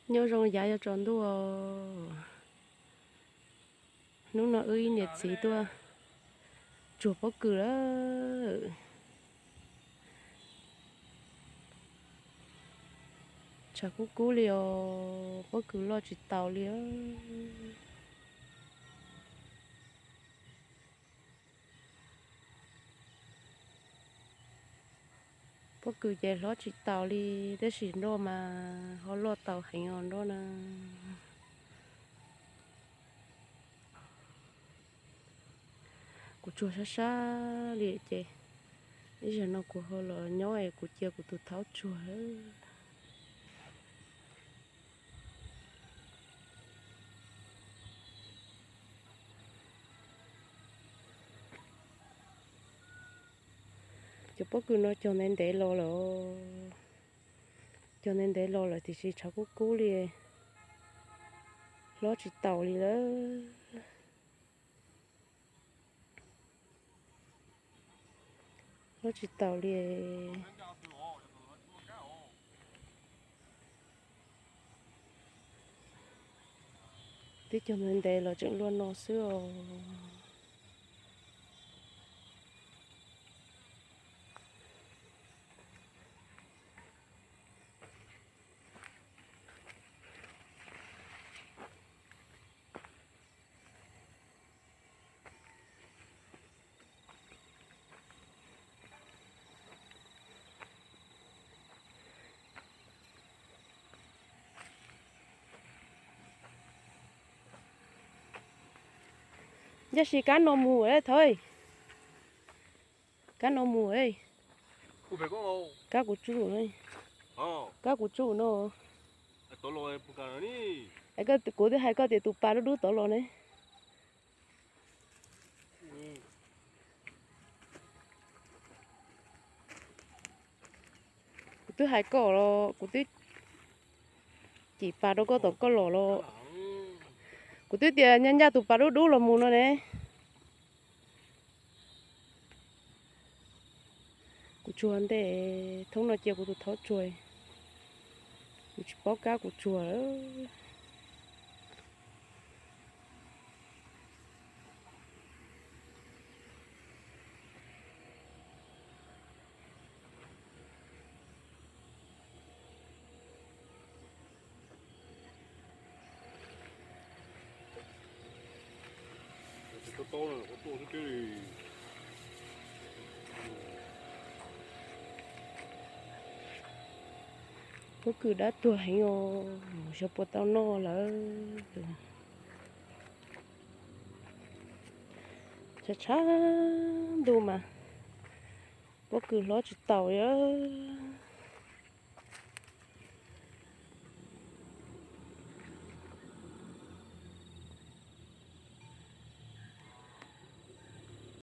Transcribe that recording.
Nyob zoo yav yuav tsaus ntuj. Hnub no wb ib niam txiv tuaj tsuag pob kws lawm. Tshav kub kub li os, pob kws loj tsis taus li. Pob kws ces hlob tsis taus li, tab sis nroj mas ho loj taus heev os nroj na. Kuv tsuag sab sab li ces ib zaug no kuv ho los nyob es kuv cia kuv tus thaub tsuag. Cov pob kws no cog ntev ntev los lawm, cog ntev ntev los lawm tiam sis tshav kub kub li, hlob tsis taus li lawm. Hlob tsis taus li. Twb cog ntev ntev los tseem luaj no xwb os. Ncaj si kab no mus thawj, kab no mus, kab kuv tsuj, kab kuv tsuj no. Kuv twb hais koj tias tus pas dub dub tod los ne. Kuv twb hais koj los kuv twb cim pas rau koj tom koj los los. Kuv twb tias ncaj ncaj tus pas dub dub los mus no ne. Kuv tsuag ntej, thoob no cia kuv tus thaub tsuag, kuv tsis paub kab kuv tsuag. Pob kws dab tuag heev os, xyov puas tau noj lawm. Tshav tshav ntuj mas pob kws hlob tsis taus li.